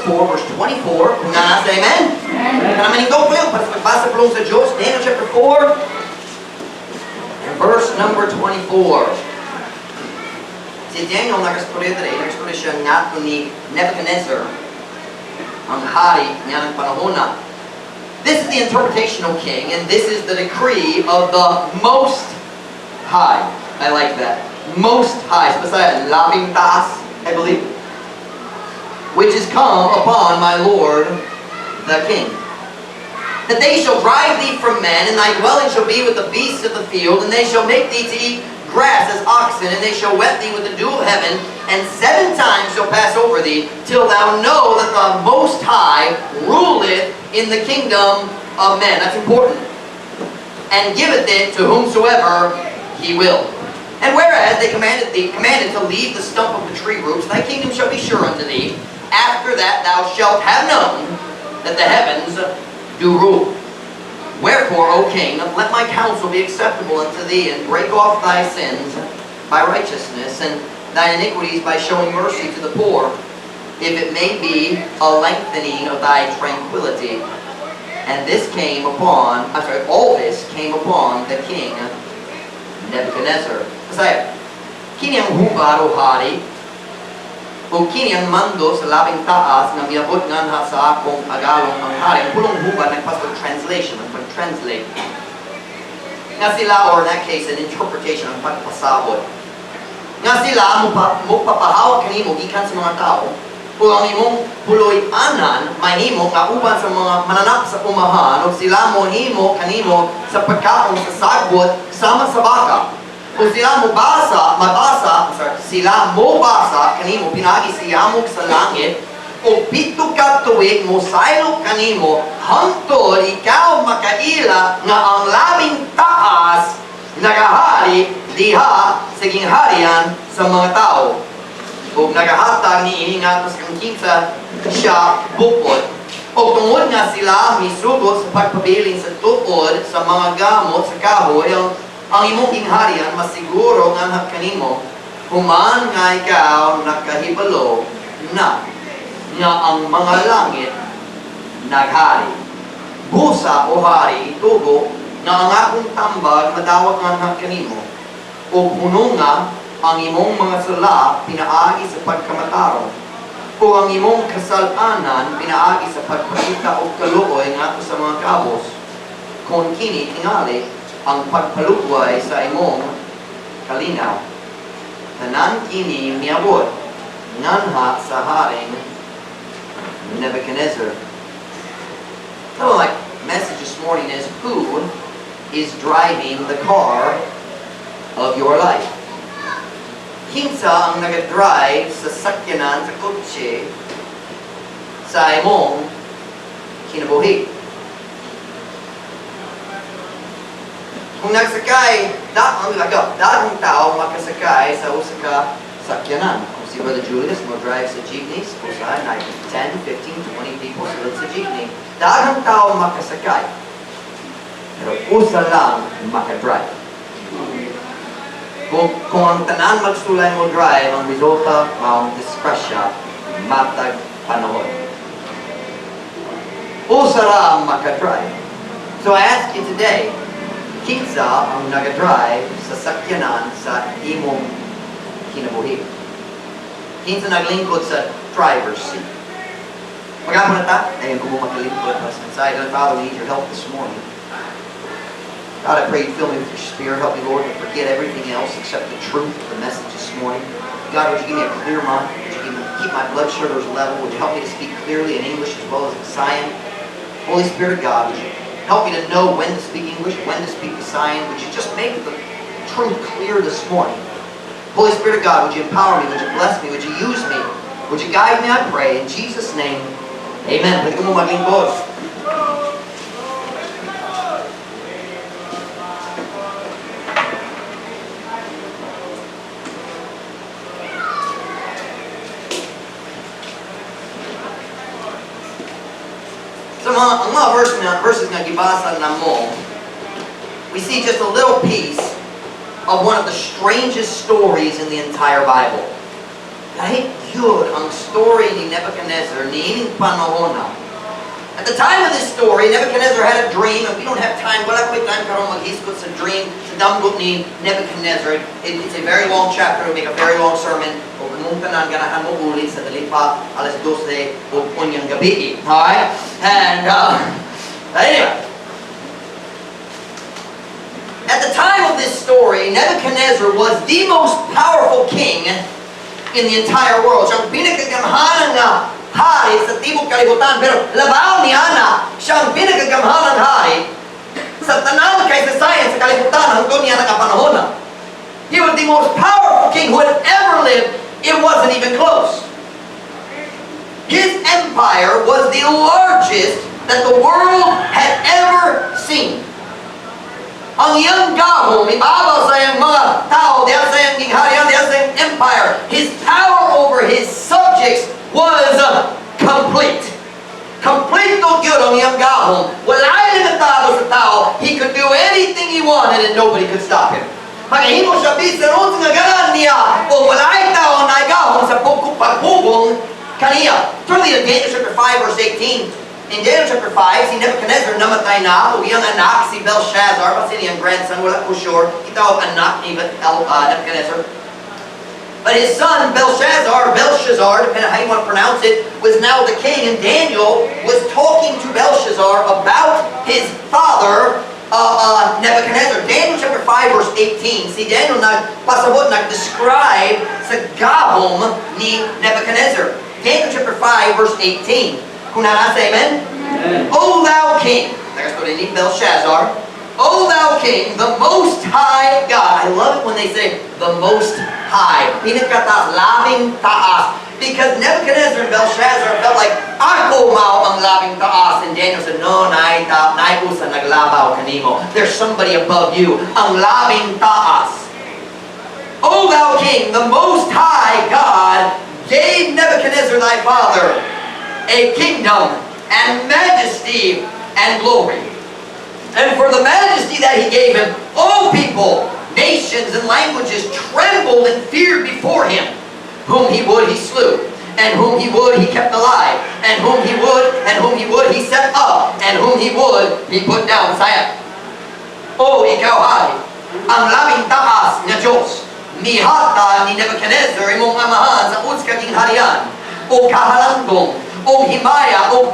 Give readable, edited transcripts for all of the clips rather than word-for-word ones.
4, verse 24. Kung naa sa, amen? Amen. Kana manindog ko para sa pagbasa pulong sa Diyos. Daniel chapter 4 and verse number 24. Si Daniel nagastorya diri, nagastorya siya ngadto ni Nebuchadnezzar, ang hari niya ng panahon na. "This is the interpretation, O king, and this is the decree of the Most High." I like that. Most High. Sa Bisaya, labing taas, I believe. "Which is come upon my lord the king. That they shall drive thee from men, and thy dwelling shall be with the beasts of the field, and they shall make thee to eat grass as oxen, and they shall wet thee with the dew of heaven, and seven times shall pass over thee, till thou know that the Most High ruleth in the kingdom of men." That's important. "And giveth it to whomsoever he will. And whereas they commanded to leave the stump of the tree roots, thy kingdom shall be sure unto thee. After that thou shalt have known that the heavens do rule. Wherefore, O king, let my counsel be acceptable unto thee, and break off thy sins by righteousness, and thy iniquities by showing mercy to the poor, if it may be a lengthening of thy tranquility." And this came upon, I'm sorry, all this came upon the king Nebuchadnezzar. Bisaya, "Kini ang hubad, o hari, o kini ang mando sa labing taas nga miabot nganha sa akong agalong ang hari." Ang pulong hubad nagpasok translation, ang pag-translate. Nga sila, or in that case, an interpretation, ang pagpasabot. "Nga sila mopapahawak kanimo gikan sa mga tao, ug ang imong puloy-anan mahimo nga uban sa mga mananap sa umahan, ug sila mohimo kanimo sa pagkaon sa sagbot sama sa baka. Ug sila mo basa, mabasa, sorry, sila mo basa kanimo pinaagi sa yamog sa langit, ug 7 ka tuig mosaylo kanimo hangtod ikaw makaila nga ang labing taas nagahari diha sa gingharian sa mga tao ug nagahatag niini ngadto sa kang kinsa siya bukod. Ug tungod nga sila misugot sa pagpabilin sa tuod sa mga gamot sa kahoy, ang imong gingharian masiguro nga kanimo, human nga ikaw nakahibalo na nga ang mga langit naghari. Busa, o hari, itugo nga ang akong tambag madawat nga kanimo, ug hununga ang imong mga sala pinaagi sa pagkamatarong, o ang imong kasal-anan pinaagi sa pagpakita og kaluoy ngadto sa mga kabos, kon kini tingali ang pagpaluway sa imong kalinaw. Tanan kini miabot nganha sa haring Nebuchadnezzar." So my message this morning is, who is driving the car of your life? Kinsa ang naga-drive sa sakyanan, sa kotse sa imong kinabuhi? Kung nagsakay, da, ang daghang tao makasakay sa usa ka sakyanan. Kung si Brother Julius mo drive sa jeepney, usahay na 10, 15, 20 people sulod sa jeepney. Daghang tao makasakay. Pero usa lang makadrive. Kung ang tanan magsulay mo drive, ang resulta maong disgrasya matag panahon. Usa ra ang makadrive. So I ask you today, kinsa ang nagadrive sa sakyanan sa imong kinabuhi? Kinsa naglingkod sa driver's seat? Mag-ampo na ta? Ayun, kung makalingkod us inside. Father, we need your help this morning. God, I pray you fill me with your Spirit. Help me, Lord, to forget everything else except the truth of the message this morning. God, would you give me a clear mind? Would you keep my blood sugars level? Would you help me to speak clearly in English as well as Visayan? Holy Spirit of God, would you help me to know when to speak English, when to speak Visayan? Would you just make the truth clear this morning? Holy Spirit of God, would you empower me? Would you bless me? Would you use me? Would you guide me, I pray. In Jesus' name, amen. Pwede ko mo maglingkod. So ang mga verses nga gibasa na mo, we see just a little piece of one of the strangest stories in the entire Bible. I hate gyud ang story ni Nebuchadnezzar niining panahona. At the time of this story, Nebuchadnezzar had a dream, and we don't have time, wala ko'y time karon maghisgot sa dream, sa damgo ni Nebuchadnezzar. It's a very long chapter, it'll make a very long sermon. O kamong tanan ganahan mo ulit sa dali pa alas 12 o unyang gabi. Alright? And, anyway. At the time of this story, Nebuchadnezzar was the most powerful king in the entire world. Siya ang pinakagamhanan nga hari sa tibok kalibutan. Pero labaw ni ana, siya ang pinakagamhanan hari sa tanan kasaysayan sa kalibutan hangtod niya nakapanahon na. He was the most powerful king who had ever lived. It wasn't even close. His empire was the largest that the world had ever seen. Ang iyang gahom, ibabaw sa iyang mga tao, diya sa iyang gingharian, diya sa iyang empire, his power over his subjects was complete. Complete gyud ang iyang gahom. Wala'y limitado sa tao. He could do anything he wanted and nobody could stop him. Makahimo siya bisan unsa nga ganahan niya o wala'y tao na gahom sa pagpugong kaniya. Turn to Daniel chapter 5 verse 18. In Daniel chapter 5, si Nebuchadnezzar namatay na, ug iyang anak si Belshazzar, basin iyang grandson, wala ko sure, gitawag anak ni Nebuchadnezzar. But his son Belshazzar, Belshazzar, depending on how you want to pronounce it, was now the king, and Daniel was talking to Belshazzar about his father, Nebuchadnezzar. Daniel chapter 5 verse 18. Si Daniel nagpasabot, nag-describe sa gahom ni Nebuchadnezzar. Daniel chapter 5 verse 18. Kung naa, say amen? Amen. O thou king, nagastorya ni Belshazzar, O thou king, the Most High God. I love it when they say the Most High. Pinakataas, labing taas. Because Nebuchadnezzar and Belshazzar felt like, "Ako mao ang labing taas." And Daniel said, "No, naay ta, naay usa naglabaw kanimo. There's somebody above you. Ang labing taas." O thou king, the Most High God gave Nebuchadnezzar thy father a kingdom and majesty and glory. And for the majesty that he gave him, all people, nations, and languages trembled and feared before him. Whom he would, he slew. And whom he would, he kept alive. And whom he would, and whom he would, he set up. And whom he would, he put down. Saya. O ikaw hari, ang labing taas nga Diyos, mihatag ni Nebuchadnezzar imong amahan sa utsa ka gingharian, o kahalanggong, o himaya, o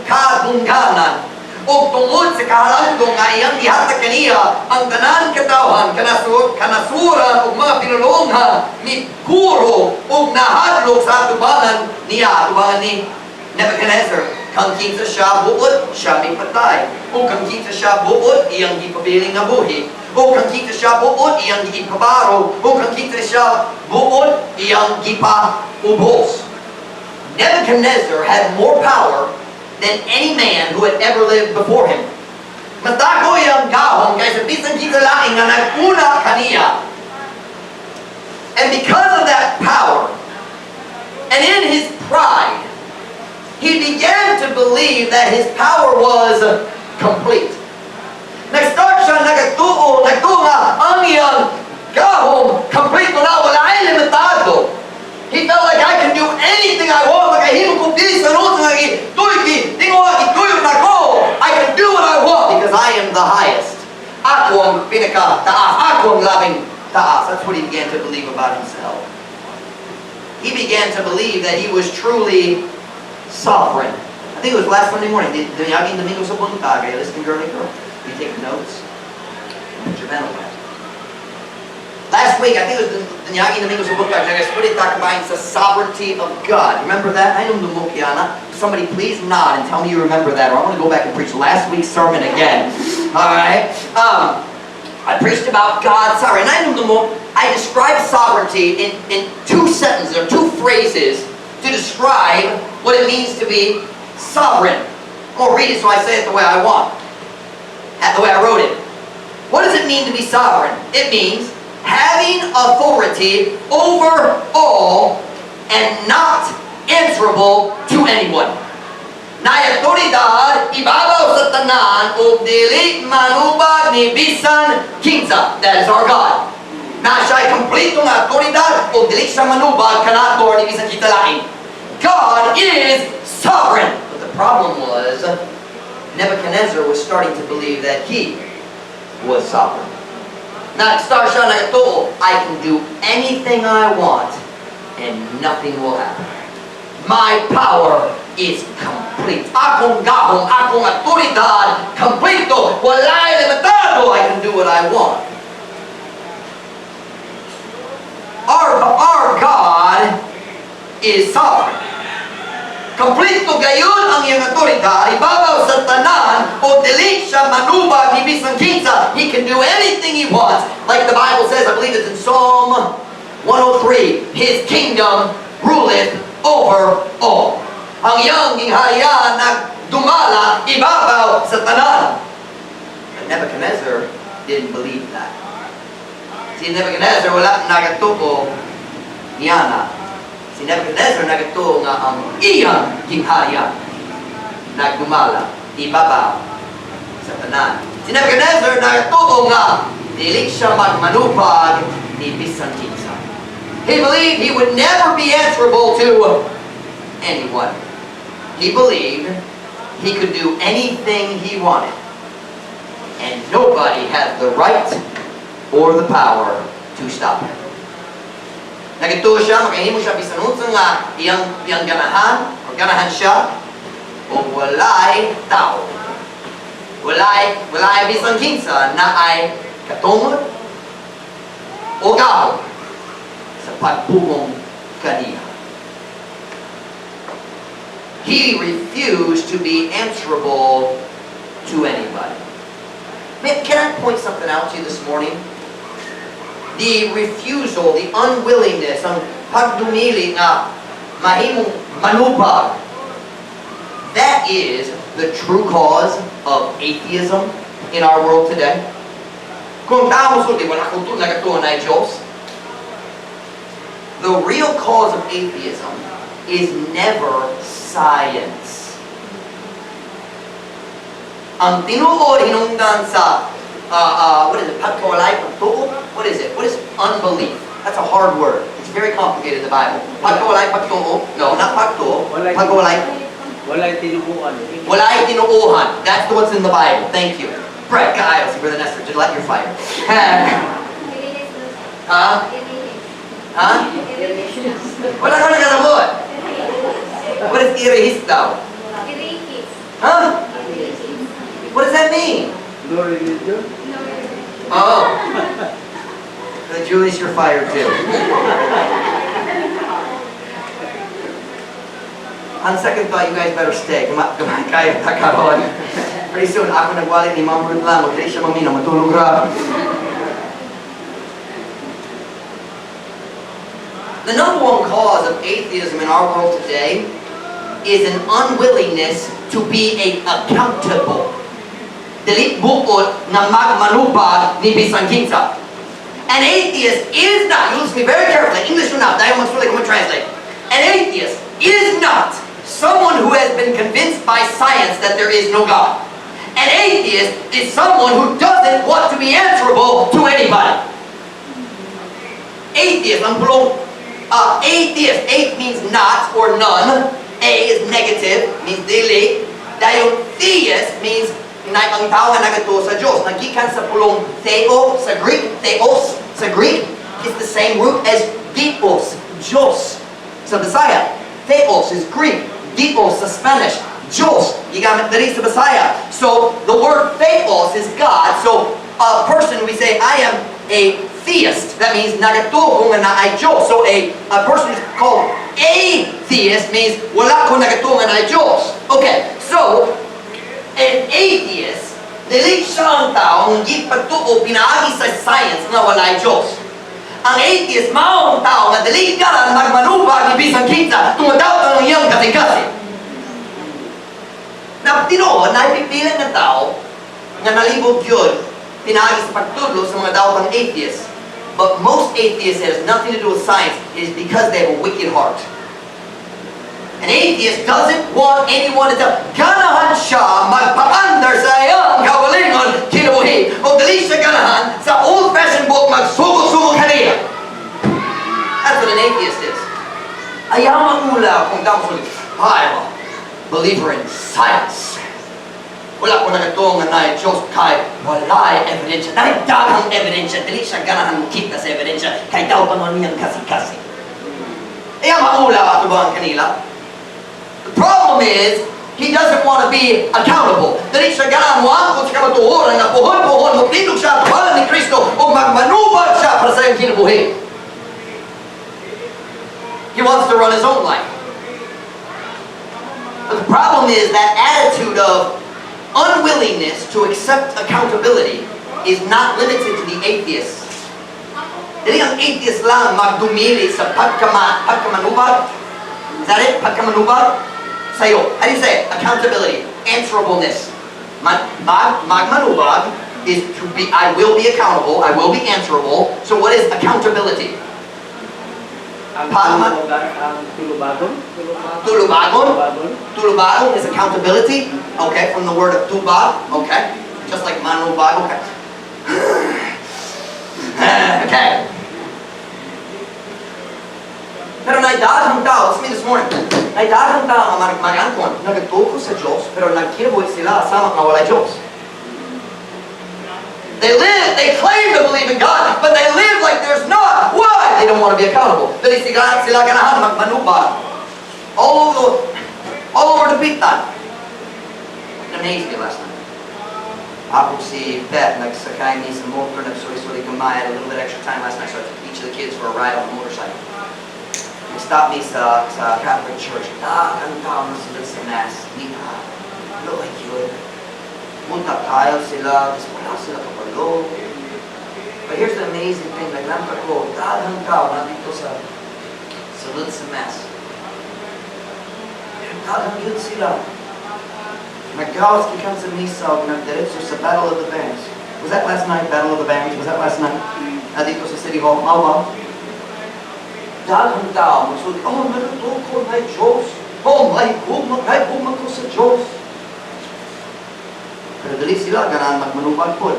kadungganan, o tungod sa kahalanggong nga iyang gihatag kaniya, ang tanan katawhan, kanasuran ug mga pinulongan, miguro ug nahadlok sa atubangan niya, atubangan ni Nebuchadnezzar. Kang kinsa siya buot, siya mipatay. O kang kinsa siya buot, iyang gipabiling nga buhi. O kang kinsa siya buot, iyang gipabarog. O kang kinsa siya buot, iyang gipaubos. Nebuchadnezzar had more power than any man who had ever lived before him. Mas dako iyang gahom kaysa bisan kinsa laing nga nag-una kaniya. And because of that power, and in his pride, he began to believe that his power was complete. Nag-start siya nagtuo, nagtuo nga ang iyang gahom, complete na, wala ay limitado. He felt like, "I can do anything I want. Makahimo ko bisan unsa nga gituyo, tinguha gituyo nako. I can do what I want because I am the highest. Ako ang pinaka-taas. Ako ang labing taas." That's what he began to believe about himself. He began to believe that he was truly sovereign. I think it was last Sunday morning. The niaging Domingo sa buntag. Are you listening, girly girl? You take notes? Put your pen away. Last week, I think it was the niaging Domingo sa buntag, nag-split about sa sovereignty of God. Remember that? I know Kiana. Somebody please nod and tell me you remember that, or I want to go back and preach last week's sermon again. All right? I preached about God's sovereignty. And I know I described sovereignty in two sentences or two phrases to describe what it means to be sovereign. I'm going to read it so I say it the way I want, the way I wrote it. What does it mean to be sovereign? It means having authority over all and not answerable to anyone. Naay awtoridad, ibabaw sa tanan, ug dili manubag ni bisan kinsa. That is our God. Na siya ay kompleto nga otoridad o dili siya manubag kanato or ni bisan kinsa lain. God is sovereign. But the problem was, Nebuchadnezzar was starting to believe that he was sovereign. Nag-start siya nagatuo, "I can do anything I want and nothing will happen. My power is complete. Akong gahom, akong autoridad, kompleto, walay limitado, I can do what I want." Our God is sovereign. Kompleto gayon ang iyang autoridad, ibabaw sa tanan, o dili siya manubag ni bisan kinsa. He can do anything he wants. Like the Bible says, I believe it's in Psalm 103, "His kingdom ruleth over all." Ang iyang gingharian nagdumala ibabaw sa tanan. But Nebuchadnezzar didn't believe that. Si Nebuchadnezzar wala nagatuo niana. Si Nebuchadnezzar nagatuo nga ang iyang gingharian nagdumala ibabaw sa tanan. Si Nebuchadnezzar nagatuo nga dili siya magmanubag ni bisan kinsa. He believed he would never be answerable to anyone. He believed he could do anything he wanted. And nobody had the right or the power to stop him. Nagtuo siya, makahimo siya bisan unsa nga iyang ganahan o ganahan siya o walay tao. Walay bisan kinsa naay katungod o gahom sa pagpugong kaniya. He refused to be answerable to anybody. Man, can I point something out to you this morning? The refusal, the unwillingness, ang pagdumili nga mahimong manubag, that is the true cause of atheism in our world today. Kung tao mosulti, "Wala ko nagatuo na Diyos." The real cause of atheism is never science. Ang tinuod hinungdan sa, what is it, pagkawalay, pagtuo? What is it? What is unbelief? That's a hard word. It's very complicated in the Bible. Pagkawalay, pagtuo? No, not pagtuo. Pagkawalay. Walay tinuuan. Walay tinuuhan. That's the what's in the Bible. Thank you. Brett, kaayo, si Brother Nestor. Just let your fire. Ha? Ha? Wala ka nakasabot. What is irihis daw? Huh? What does that mean? No religion? Oh. Brother Julius, you're fired too. On second thought, you guys better stay. Kaya ta karon. Pretty soon, ako nagwali ni Ma'am Ruth lang. Magdali siya mamina, matulog ra. The number one cause of atheism in our world today is an unwillingness to be a accountable. Dili buot nga magmanubag ni bisan kinsa. An atheist is not, you listen to me very carefully, English or not, dahil magsulay ko translate. An atheist is not someone who has been convinced by science that there is no God. An atheist is someone who doesn't want to be answerable to anybody. Atheist, ang pulong, atheist, ath means not or none. A is negative, means dili. Dayon theist means na ang tao nga nagatuo sa Diyos. Nagikan sa pulong theo sa Greek, theos sa Greek, is the same root as Dios, Diyos. Sa Bisaya, theos is Greek, Dios sa Spanish, Diyos, gigamit diri sa Bisaya. So, the word theos is God. So, a person, we say, "I am a theist." That means nagatuo ko nga naay Diyos. So, a person who's called atheist means wala ko nagatuo nga naay Diyos. Okay, so, an atheist, dili siya ang taong gipatuo pinaagi sa science nga walay Diyos. Ang atheist mao ang tao nga dili ganahan magmanubag ni bisan kinsa tungod daw ang iyang kasing-kasing. Na tinuod, naipipila ng tao nga nalibog yun pinaagi sa pagtudlo sa mga daw pang atheists. But most atheists, it has nothing to do with science. It is because they have a wicked heart. An atheist doesn't want anyone to tell. Ganahan siya magpaandar sa iyang kaugalingon kinabuhi. O dili siya ganahan sa old-fashioned book magsugo-sugo kaniya. Maulaw kung tao mo, "I'm a believer in science. Wala ko nagatuo nga naay Diyos kay walay ebidensya." Naay daghang ebidensya. Dili siya ganahan kita sa ebidensya kay daw pa man niyang kasing-kasing. Iya maulaw ato ba ang kanila? The problem is, he doesn't want to be accountable. Dili siya ganahan mo sa kamatuoran nga puhon-puhon motindog siya atubangan ni Kristo o magmanubag siya para sa iyang kinabuhi. He wants to run his own life. But the problem is that attitude of unwillingness to accept accountability is not limited to the atheists. Dili ang atheist lang magdumili sa pagkamanubag. Is that it? Pagkamanubag? Sa'yo. How do you say it? Accountability. Answerableness. Magmanubag is to be, I will be accountable, I will be answerable. So what is accountability? Ang tulubagon, ang tulubagon? Tulubagon? Tulubagon. Tulubagon is accountability. Okay, from the word of tubag. Okay. Just like manubag. Okay. Okay. Pero naay daghang tao, it's me this morning, naay daghang tao nga mag-angkon, nagatuo ko sa Diyos, pero nagkinabuhi sila sama nga walay Diyos. They live, they claim to believe in God, but they live like there's not. Why? They don't want to be accountable. Dili sila ganahan magmanubag. All over the pitan. It amazed me last night. Ako si Beth, nagsakay mi sa motor, nagsuli-suli gamay, had a little bit extra time last night, so I took each of the kids for a ride on the motorcycle. Nag-stop me sa Catholic Church. Daghang tao na sila sa Mass. Ni, look like yun. Punta tayo sila, tapos wala sila kabalo. But here's the amazing thing, naglanta ko, daghang tao nandito sa sulod sa Mass. Daghang yun sila. Naggawas gikan sa misa og nagdiretso sa Battle of the Bands. Was that last night? Battle of the Bands? Was that last night? Nandito sa City Hall. Mao ba? Daghang tao magsulti, "Oh, nagatuo ko naay Diyos. Oh, may gugma, kay gugma ko sa Diyos." Pero dili sila ganahan magmanubag po.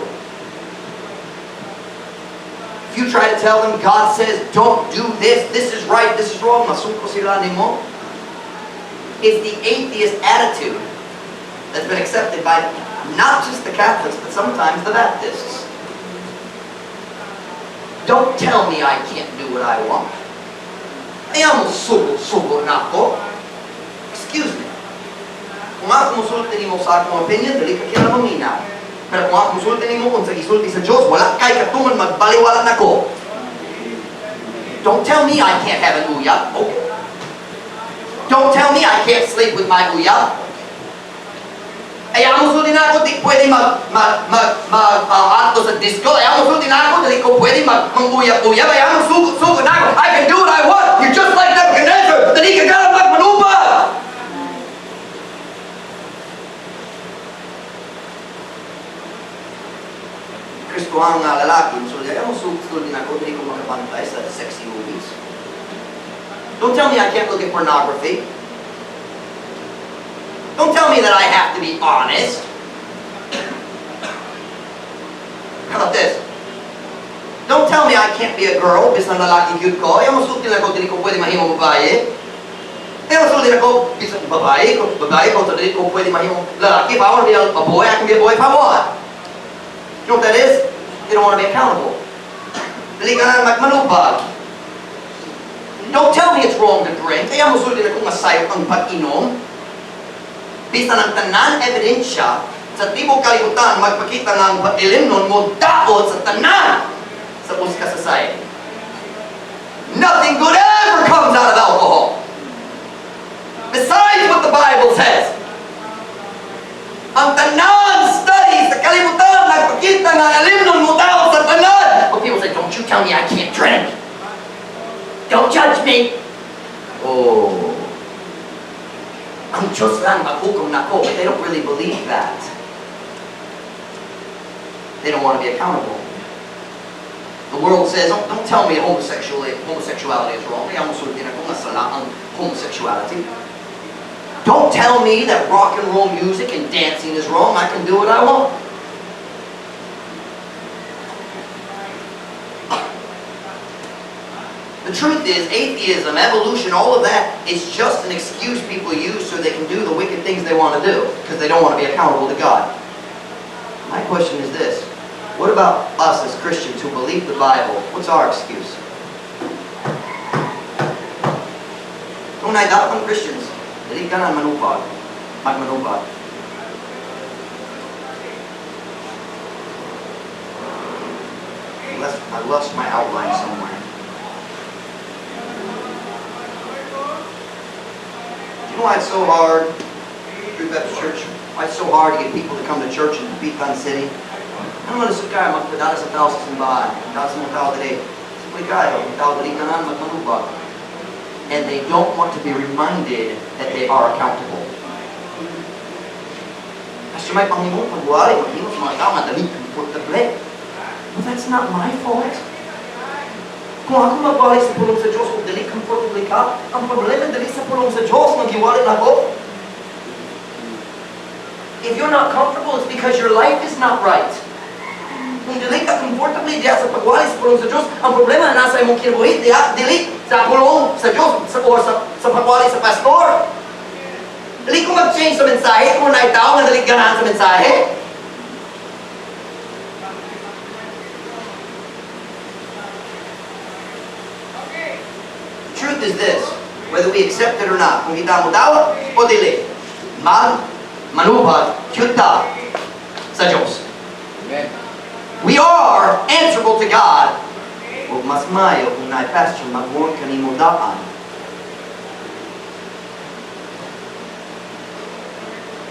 If you try to tell them God says, "Don't do this, this is right, this is wrong," masuko sila nimo. It's the atheist attitude that's been accepted by not just the Catholics, but sometimes the Baptists. "Don't tell me I can't do what I want. Ayaw mo sugo-sugo na ako." Excuse me. Kung ako musulti nimo sa akong opinion, dili ka kinahanglan maminaw. Pero kung ako musulti nimo unsa gisulti sa Diyos, wala kay katuman magbaliwala nako. Don't tell me I can't have an uyab. Okay. Don't tell me I can't sleep with my uyab. Ayaw mo sulti na ako, di pwede mag, mag, mag, mag, adto sa disco. Ayaw mo sulti na ako, dili ko pwede mag, mang-uyab-uyab. Ayaw mo sugo, sugo na ako. I can do what I want. You're just like Nebuchadnezzar. Dili ka ganahan magmanubag. Kristohano nga lalaki, so ayaw mo sulti na ako, dili ko makabantay sa sexy movies. Don't tell me I can't look at pornography. Don't tell me that I have to be honest. How about this? Don't tell me I can't be a girl bisan lalaki gyud ko. Ayaw mo sulti na ko, dili ko pwede mahimong babae. Ayaw mo sulti na ko, bisan babae ko, so dili ko pwede mahimong lalaki. If I want to be a boy, I can be a boy if I want. You know what that is? They don't want to be accountable. Dili ka na magmanubag. Don't tell me it's wrong to drink. Ayaw mo sulti na kung masayop ang pag-inom. Bisan ang tanan ebidensya sa tibok kalibutan magpakita nga ang ilimnon mo daot sa tanan sa buska society. Nothing good ever comes out of alcohol. Besides what the Bible says. Ang tanan studies sa kalibutan nagpakita nga ang ilimnon mo daot sa tanan. But people say, "Don't you tell me I can't drink. Don't judge me." Oh. Ang Diyos lang maghukom nako, but they don't really believe that. They don't want to be accountable. The world says, Don't tell me homosexuality is wrong. Ayaw mo sulti na kung nga sala ang homosexuality. Don't tell me that rock and roll music and dancing is wrong. I can do what I want." The truth is, atheism, evolution, all of that is just an excuse people use so they can do the wicked things they want to do because they don't want to be accountable to God. My question is this: what about us as Christians who believe the Bible? What's our excuse? Kung naay dapat Christians, dili ka na manubag, magmanubag. I lost my outline somewhere. Do you know why it's so hard, Truth Baptist Church? Why it's so hard to get people to come to church in Dapitan City? Ano man sa kaya magpadala sa tao sa simbahan, dala sa mga tao today? Simply kayo, ang tao dali tanan magmanubag. And they don't want to be reminded that they are accountable. Pastor Mike, panghimo, pagwali, maghimo sa mga tao nga dali komportable. Well, that's not my fault. Kung ako magwali sa pulong sa Diyos, kung dali komportable ka, ang problema dali sa pulong sa Diyos, magiwali na ako. If you're not comfortable, it's because your life is not right. Kung dili ka comfortable diya sa pagwali sa pulong sa Diyos, ang problema na nasa imong kinabuhi diya, dili sa pulong sa Diyos sa, or sa pagwali sa pastor. Dili ko mag-change sa mensahe kung naay tao nga dili ganahan sa mensahe. The truth is this, whether we accept it or not, kung kita mo daw o dili, mag manubag kita sa Diyos. Amen. We are answerable to God. Ug mas mayo kung naay pastor mag-warn kanimo daan.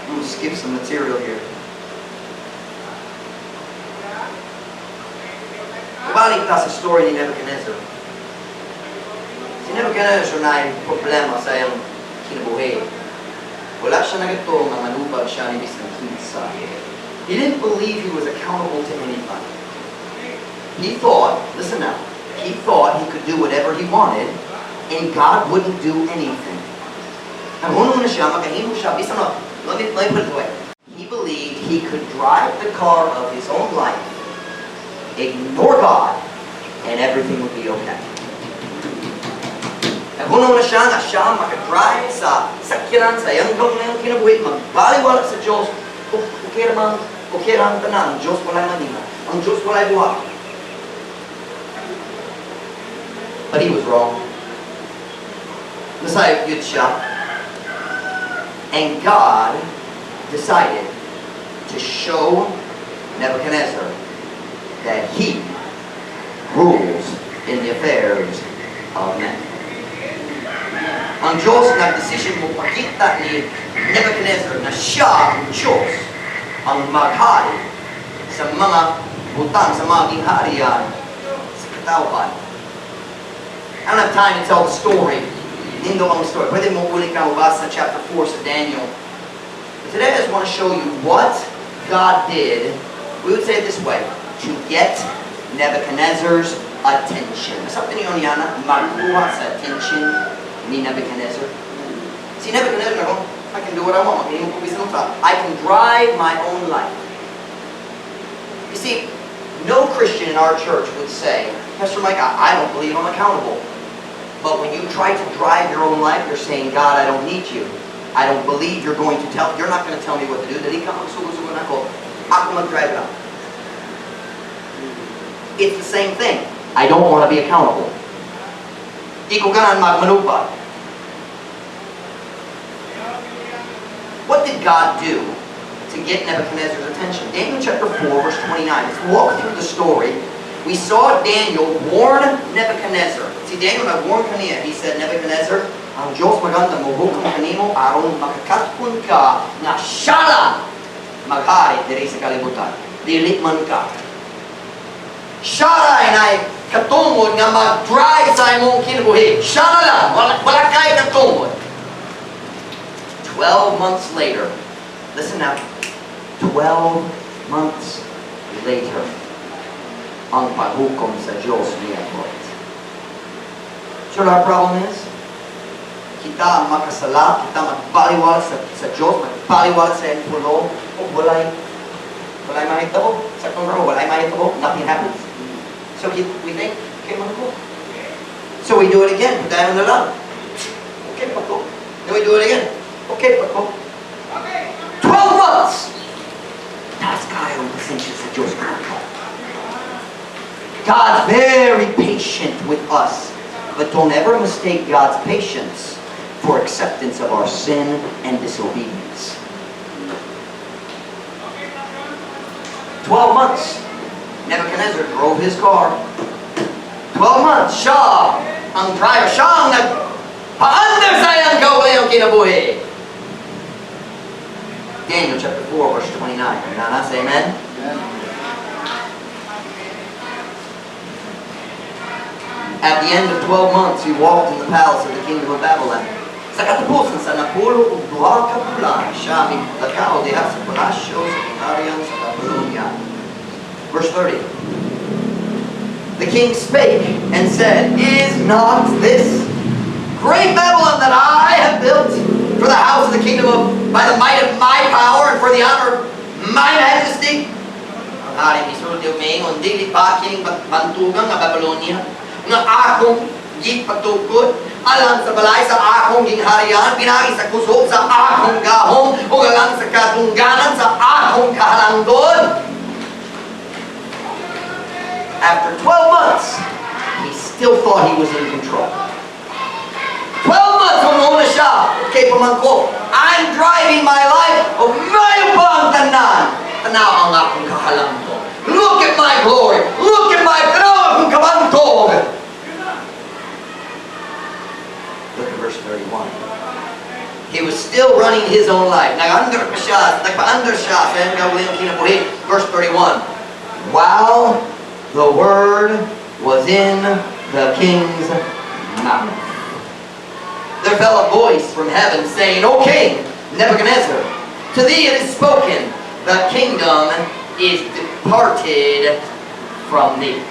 I'm going to skip some material here. Balik ta sa story ni Nebuchadnezzar. Si Nebuchadnezzar naay problema sa iyang kinabuhi. Wala siya nagatuo nga manubag siya ni bisan kinsa. He didn't believe he was accountable to anybody. He thought, listen now, he thought he could do whatever he wanted and God wouldn't do anything. Ang na siya, makahimo siya, bisan no, let me put it this way. He believed he could drive the car of his own life, ignore God, and everything would be okay. Naghunong na siya nga siya makadrive sa sakyanan sa iyang iyang kinabuhi, magbaliwala sa Diyos, okay ramang, okay ra ang tanan, ang Diyos walay manina, ang Diyos walay buhat. But he was wrong. Nasayop gyud siya. And God decided to show Nebuchadnezzar that he rules in the affairs of men. Ang Diyos nagdesisyon mo pakita ni Nebuchadnezzar na siya ang Diyos ang maghari sa mga butang, sa mga gingharian sa katawhan. I don't have time to tell the story. Nindo ang story. Pwede mo ulit ka mabasa sa chapter 4 sa Daniel. But today I just want to show you what God did, we would say it this way, to get Nebuchadnezzar's attention. Sa niyo niya na makuha sa attention ni Nebuchadnezzar. Si Nebuchadnezzar, nako, "I can do what I want. Mahimo ko bisan unsa. I can drive my own life." You see, no Christian in our church would say, "Pastor Mike, I don't believe I'm accountable." But when you try to drive your own life, you're saying, "God, I don't need you. I don't believe you're going to tell, you're not going to tell me what to do. Dili ka magsugo-sugo nako. Ako mag-drive lang." It's the same thing. I don't want to be accountable. Di ko ganahan magmanubag. What did God do to get Nebuchadnezzar's attention? Daniel chapter 4, verse 29. Let's walk through the story. We saw Daniel warn Nebuchadnezzar. Si Daniel nag-warn kaniya. He said, "Nebuchadnezzar, ang Diyos maganda mo hukom kanimo aron makakatkon ka nga siya lang maghari diri sa kalibutan. Dili man ka. Siya ra ay katungod nga mag-drive sa imong kinabuhi. Siya na lang. Wala kay katungod." 12 months later, listen now, 12 months later, ang paghukom sa Diyos niabot. So our problem is, kita ang makasala, kita magbaliwala sa Diyos, magbaliwala sa iyang pulong, o walay mahitabo. Sa kung walay mahitabo, nothing happens. So we think, okay, man ko. So we do it again. Padayon na lang. Okay pa ko. Then we do it again. Okay pa ko. 12 months! Taas kaayo ang pasensya sa Diyos ko. God's very patient with us. But don't ever mistake God's patience for acceptance of our sin and disobedience. 12 months, Nebuchadnezzar drove his car. 12 months, siya ang driver. Siya ang nagpaandar sa iyang kaugalingong kinabuhi. Daniel chapter 4, verse 29. Nana, say amen. At the end of 12 months, he walked in the palace of the kingdom of Babylon. Sa katapusan sa 12 ka bulan, siya milakaw diha sa palasyo sa gingharian sa Babylonia. Verse 30. The king spake and said, "Is not this great Babylon that I have built for the house of the kingdom of by the might of my power and for the honor of my majesty?" Ang hari misulti og miingon, "Dili ba kining bantugan nga Babylonia nga akong gipatukod alang sa balay sa akong gingharian pinaagi sa kusog sa akong gahom ug alang sa kadungganan sa akong kahalangdon?" After 12 months, he still thought he was in control. 12 months, huna siya. "Okay pa man ko. I'm driving my life. O mayo pa ang tanan. Tanaw ang akong kahalangdon. Look at my glory. Look at my, tanaw akong kabantog." Look at verse 31. He was still running his own life. Nag-andar pa siya, nagpaandar siya sa iyang kaugalingong kinabuhi. Verse 31. While the word was in the king's mouth, there fell a voice from heaven saying, "O king Nebuchadnezzar, to thee it is spoken, the kingdom is departed from thee."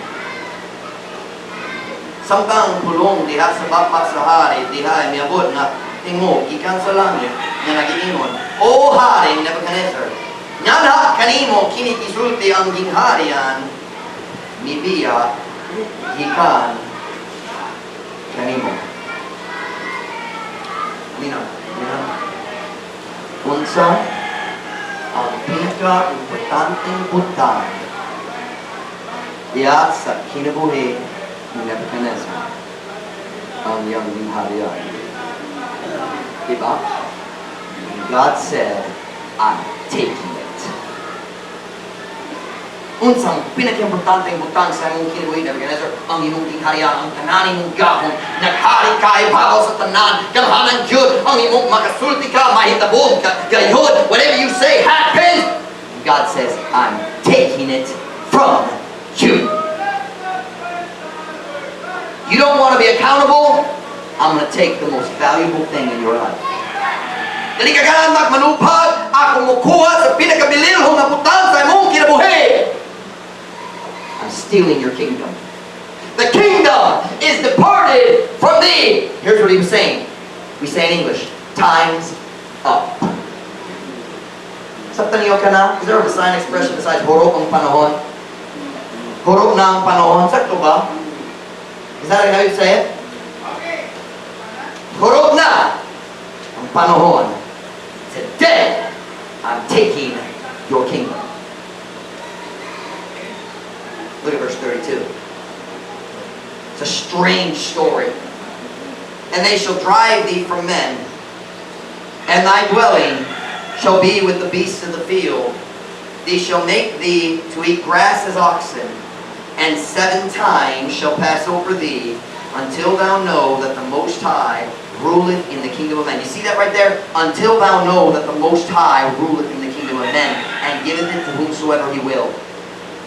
Samtang pulong diha sa baba sa hari, diha ay miabot nga tingog gikan sa langit nga nagiingon, "O hari Nebuchadnezzar, nganha kanimo kini gisulti, ang gingharian mibiya gikan kanimo." Lina, lina. Unsa ang pinaka-importanteng butang diha sa kinabuhi ni Nebuchadnezzar? Ang iyang gingharian. Diba? God said, "I'm taking it." Unsang pinaka-importanteng butang sa imong kinabuhi, Nebuchadnezzar? Ang imong gingharian, ang tanan imong gahom. Naghari ka ibabaw sa tanan. Gamhanan gyud ang imong makasulti ka, mahitabo ka, gayud. Whatever you say happens. God says, "I'm taking it from you. You don't want to be accountable? I'm going to take the most valuable thing in your life. Dili ka ganahan magmanupad, ako mokuha sa pinakabililhong nga butang sa imong kinabuhi. I'm stealing your kingdom. The kingdom is departed from thee." Here's what he was saying. We say in English, "Time's up." Sabtan niyo ka na? Is there a Visayan expression besides "hurot ang panahon"? Hurot na ang panahon. Sakto ba? Is that how you say it? Hurot na ang panahon. Today, I'm taking your kingdom. Look at verse 32. It's a strange story. "And they shall drive thee from men, and thy dwelling shall be with the beasts of the field. They shall make thee to eat grass as oxen, and seven times shall pass over thee, until thou know that the Most High ruleth in the kingdom of men." You see that right there? "Until thou know that the Most High ruleth in the kingdom of men, and giveth it to whomsoever he will."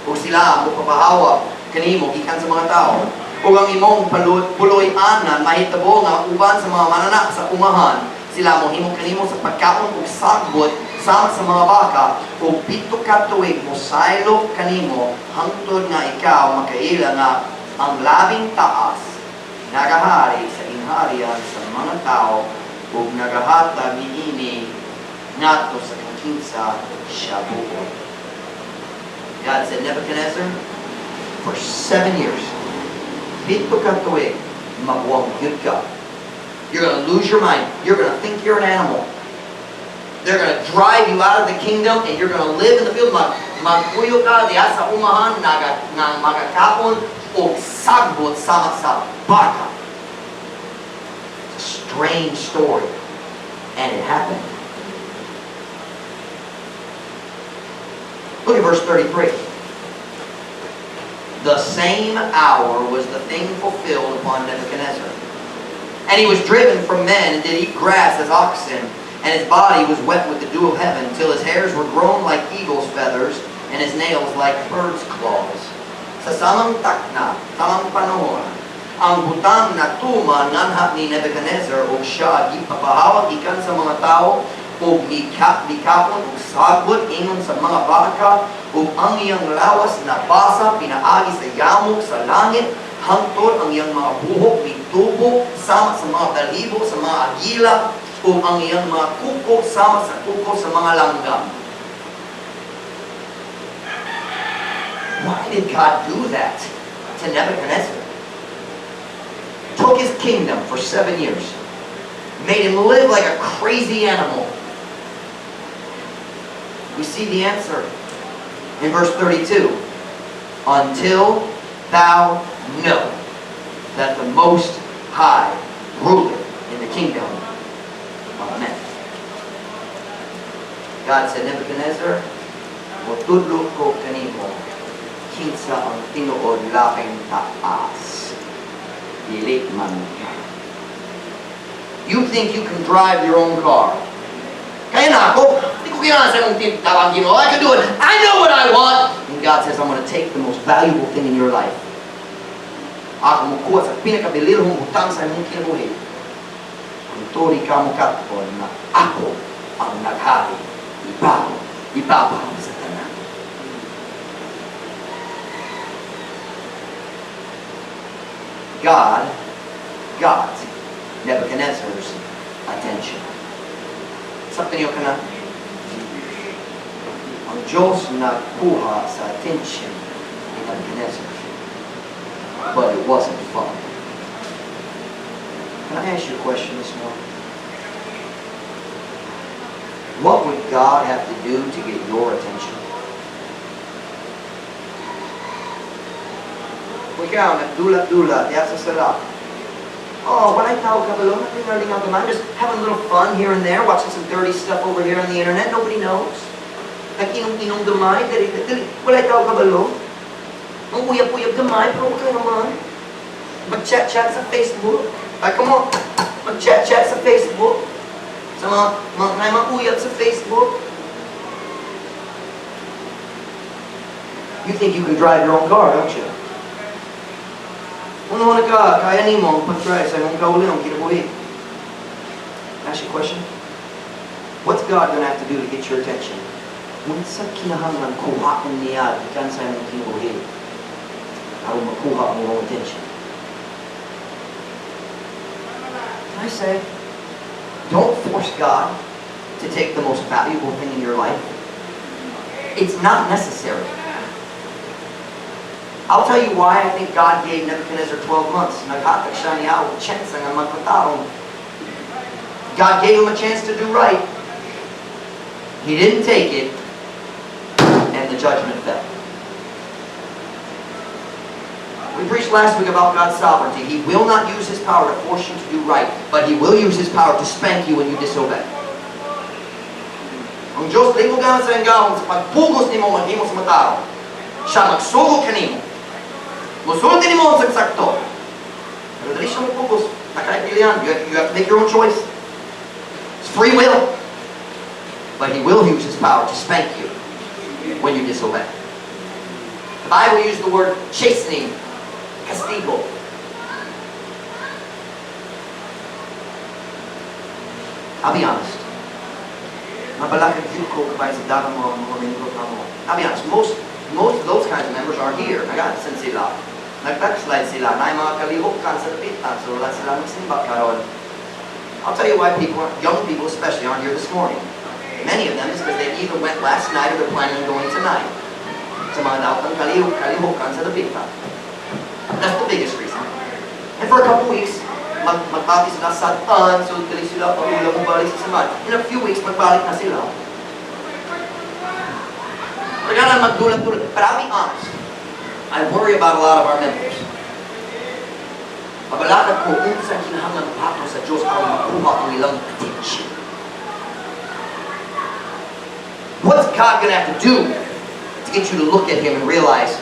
"Ug sila mopapahawa kanimo gikan sa mga tao. Ug ang imong puloy-anan mahitabo nga uban sa mga mananap sa umahan. Sila mohimo kanimo sa pagkaon ug sagbot sama sa mga baka, ug 7 ka tuig mosaylo kanimo hangtod nga ikaw makaila nga ang Labing Taas nagahari sa gingharian sa mga tao ug nagahatag niini ngadto sa kinsa siya buot." God said, "Nebuchadnezzar, for 7 years, 7 ka tuig, Mabuang gyud ka. You're going to lose your mind. You're going to think you're an animal. They're going to drive you out of the kingdom and you're going to live in the field. Magpuyo ka diha sa umahan naga, nga magakaon og sagbot sama sa baka. It's a strange story. And it happened. Look at verse 33. "The same hour was the thing fulfilled upon Nebuchadnezzar. And he was driven from men and did eat grass as oxen, and his body was wet with the dew of heaven, till his hairs were grown like eagle's feathers, and his nails like bird's claws." Sa samang takna, samang panahon, ang butang natuman nganha ni Nebuchadnezzar og siya gipapahawag gikan sa mga tao og mikaon og sagbot ingon sa mga baka, ug ang iyang lawas nabasa pinaagi sa yamok sa langit hangtod ang iyang mga buhok mitubo sama sa mga balahibo sa mga agila ug ang iyang mga kuko sama sa kuko sa mga langgam. Why did God do that to Nebuchadnezzar? Took his kingdom for 7 years. Made him live like a crazy animal. We see the answer in verse 32. "Until thou know that the Most High ruleth in the kingdom of men." God said, "Nebuchadnezzar, motudlo ko kanimo kinsa ang tinuod labing taas. Dili man ka." You think you can drive your own car. "Kaya na ako. Hindi ko kailangan sa imong tabang, Ginoo. I can do it. I know what I want." And God says, "I'm going to take the most valuable thing in your life. Ako mokuha sa pinakabililhong butang sa imong kinabuhi. Kung turi ka mo katon na ako ang naghari, ibabaw, ibabaw sa tanan." God got Nebuchadnezzar's attention. Sabtan niyo ka na? Ang Diyos nagkuha sa attention ni Nebuchadnezzar. But it wasn't fun. Can I ask you a question this morning? What would God have to do to get your attention? Kung ikaw, nagdulat-dulat, diya sa sala. "Oh, walay tao kabalo, naglingaw-lingaw naman. Just having a little fun here and there, watching some dirty stuff over here on the internet. Nobody knows. Nag-inom-inom gamay, dali, dali, walay tao kabalo. Ang uyab-uyab gamay, pero okay naman. Mag-chat-chat sa Facebook. Ay, come on. Mag-chat-chat sa Facebook. Sa mga uyab sa Facebook." You think you can drive your own car, don't you? Una ka, kaya nimo ang pag-drive sa imong kaugalingong kinabuhi. Ask you a question. What's God gonna have to do to get your attention? Unsa kinahanglan kuhaon niya gikan sa imong kinabuhi aron makuha ang imong attention? Can I say, don't force God to take the most valuable thing in your life. It's not necessary. I'll tell you why I think God gave Nebuchadnezzar 12 months. Naghatag siya niya og chance nga magpatarong. God gave him a chance to do right. He didn't take it, and the judgment fell. We preached last week about God's sovereignty. He will not use His power to force you to do right, but He will use His power to spank you when you disobey. Ang Diyos, dili mogamit sa iyang gahom sa pagpugos nimo maghimo sa matarong. Siya magsugo kanimo. Musulti nimo ang sagsakto. Pero dili siya magpugos. Nakaipilian. You have to make your own choice. It's free will. But He will use His power to spank you when you disobey. The Bible uses the word chastening, castigo. I'll be honest. Mabalakad gyud ko kabay sa daghang mga miyembro kamo. I'll be honest, most of those kinds of members aren't here. Nag-absent sila. Nag-backslide sila. Naay mga kalihukan sa dapitan. So wala sila magsimba karon. I'll tell you why people, young people especially, aren't here this morning. Many of them is because they either went last night or they're planning on going tonight. Sa mga daotang kalihukan sa dapitan. That's the biggest reason. And for a couple weeks, magbati sila sa tan, so dali sila, pag-ula mo balik sa simbahan. In a few weeks, magbalik na sila. We're gonna magdulat-dulat. But I'll be honest, I worry about a lot of our members. Mabalakad ko unsa kinahanglan pato sa Diyos aron makuha ang ilang attention. What's God gonna have to do to get you to look at Him and realize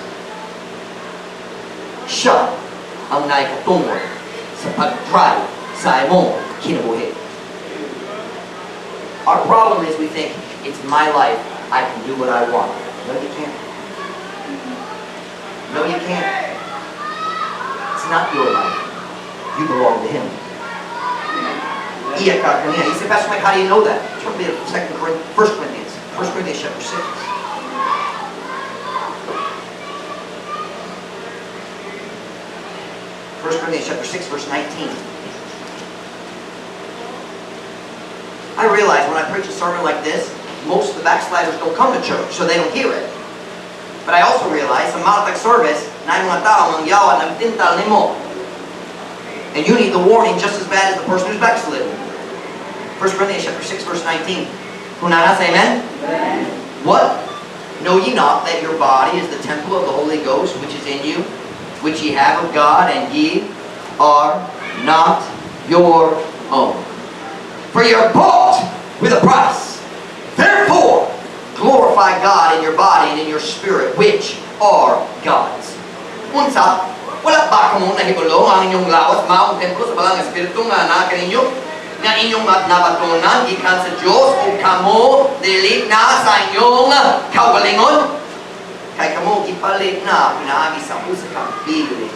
siya ang naikatungod sa pag-drive sa imong kinabuhi? Our problem is we think, "It's my life, I can do what I want." No, you can't. No, you can't. It's not your life. You belong to Him. Iya ka kaniya. You say, "Pastor Mike, how do you know that?" Turn to 2 Corinthians, 1 Corinthians, 1 Corinthians chapter 6. 1 Corinthians chapter 6, verse 19. I realize when I preach a sermon like this, most of the backsliders don't come to church, so they don't hear it. But I also realize sa malatag service, na mga tao ang yawa nagtintal nimo. And you need the warning just as bad as the person who's backslidden. 1 Corinthians chapter 6, verse 19. Kung nana, say amen? Amen. What? Know ye not that your body is the temple of the Holy Ghost, which is in you, which ye have of God, and ye are not your own? For ye are bought with a price. Therefore, glorify God in your body and in your spirit, which are God's. Unsa? Wala ba kamo nahibalo ang inyong lawas maong templo sa balang espiritu nga naa kaninyo nga inyong nabatonan gikan sa Dios o kamo dili na sa inyong kaugalingon? Kay kamo gipalit na pinaagi sa usa ka bili.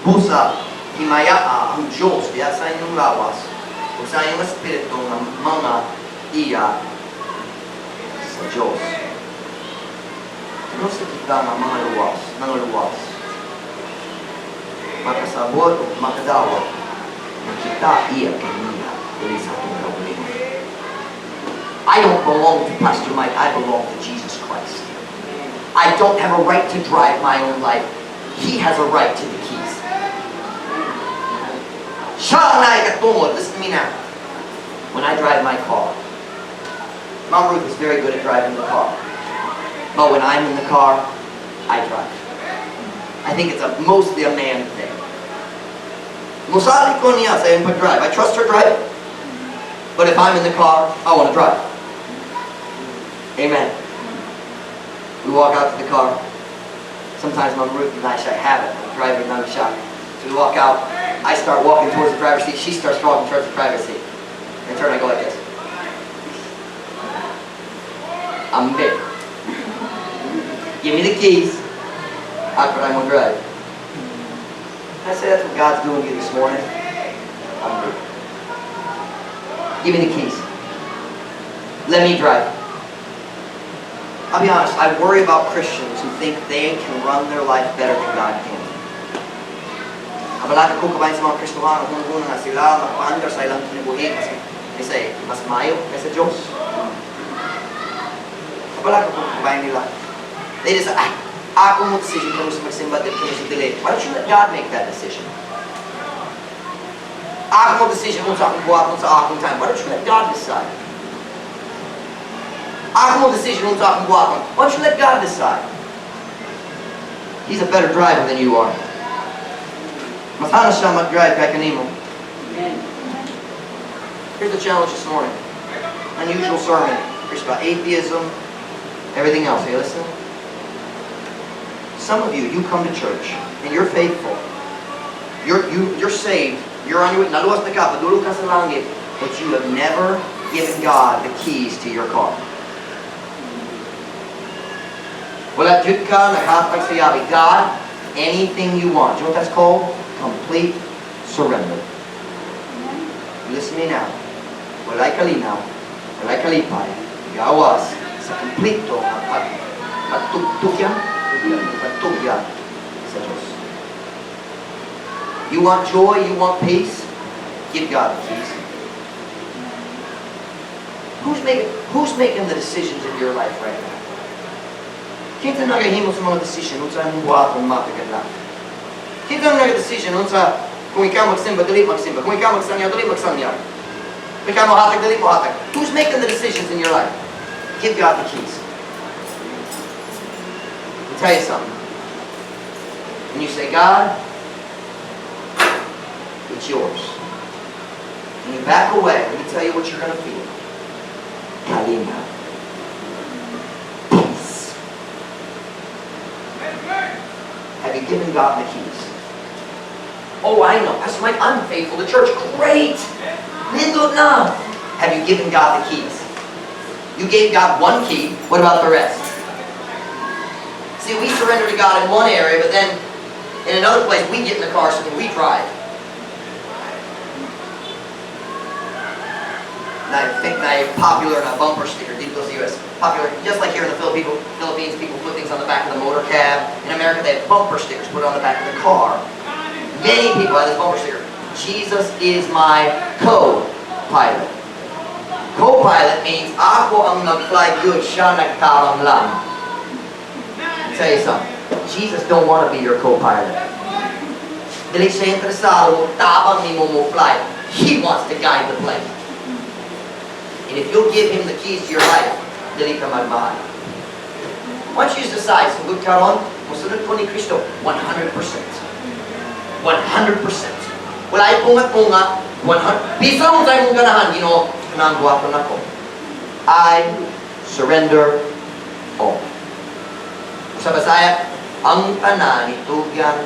Busa himayaa ang Dios diha sa inyong lawas o sa inyong espiritu nga mga iya sa Dios. Ano sa kita nga mga luwas, makasabot o makadawa, nga kita iya kaniya, dili sa atong kaugalingon. I don't belong to Pastor Mike, I belong to Jesus Christ. I don't have a right to drive my own life. He has a right to the keys. Siya ang naikatungod. Listen to me now. When I drive my car, Mom Ruth is very good at driving the car. But when I'm in the car, I drive. I think it's mostly a man thing. Musali ko niya sa iyang pag-drive. I trust her driving. But if I'm in the car, I want to drive. Amen. We walk out to the car. Sometimes Mom Ruth and I have it. I'm driving down the shop. So we walk out. I start walking towards the driver's seat. She starts walking towards the driver's seat. And turn, I go like this. I'm big. Give me the keys. How could I drive? I say that's what God's doing to you this morning. I'm good. Give me the keys. Let me drive. I'll be honest, I worry about Christians who think they can run their life better than God can. Kabalaka ko kabahin sa mga Kristohano, kung una nga sila makapaandar sa ilang kinabuhi, mas, kaysa, mas maayo kaysa Diyos. Kabalaka ko kabahin nila. They just, "Ah, ako mo decision kung sa magsimba, dili kung sa dili." Why don't you let God make that decision? Ako mo decision kung sa akong buhaton sa akong time. Why don't you let God decide? Ako mo decision kung sa akong buhaton. Why don't you let God decide? He's a better driver than you are. Mas halos siya mag-drive kay kanimo. Amen. Here's the challenge this morning. Unusual sermon. Preached about atheism, everything else. Are you listening? Some of you, you come to church and you're faithful. You're saved. You're on your way. Naluwas na ka, padulong ka sa langit. But you have never given God the keys to your car. Wala jud ka naghatag sa yabi. "God, anything you want." Do you know what that's called? Complete surrender. You listen to me now. Walay kalinaw, walay kalipay, gawas sa kompleto nga pagtugtugyan, pagtugyan sa Diyos. You want joy, you want peace? Give God the keys. Who's making the decisions in your life right now? Kinsa nagahimo sa mga decision unsa imong buhaton matag adlaw? Kinsa ang nag-decision unsa Kung ikaw magsimba, dili magsimba. Kung ikaw magsangyaw, dili magsangyaw. Kung ikaw mohatag, dili mohatag. Who's making the decisions in your life? Give God the keys. Let me tell you something. When you say, "God, it's yours," and you back away, let me tell you what you're going to feel. Kalinaw. Peace. Have you given God the keys? "Oh, I know. Pastor Mike, I'm faithful to church." Great! Nindot na. Have you given God the keys? You gave God one key. What about the rest? See, we surrender to God in one area, but then in another place, we get in the car so that we drive. And I think na popular na bumper sticker dito sa US. Popular, just like here in the Philippines, people put things on the back of the motor cab. In America, they have bumper stickers put on the back of the car. Many people have this bumper sticker: "Jesus is my co-pilot." Co-pilot means ako ang nag-fly gyud, siya nagtabang lang. I'll tell you something. Jesus don't want to be your co-pilot. Dili siya interesado mo tabang nimo mo fly. He wants to guide the plane. And if you'll give Him the keys to your life, dili ka magmahal. Once you decide, "Sugod karon, musunod ko ni Kristo, 100%. 100%. Walay punga-punga, 100. Bisan unsay imong ganahan, Ginoo, kanang buhaton nako. I surrender all." Sa Bisaya, ang tanan itugyan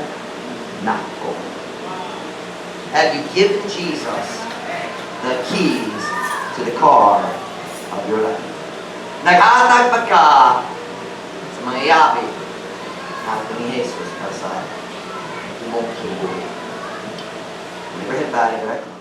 nako. Have you given Jesus the keys to the car of your life? Naghatag ba ka sa mga yabi na ni Jesus para sa imong kinabuhi? Every head bowed, every eye closed.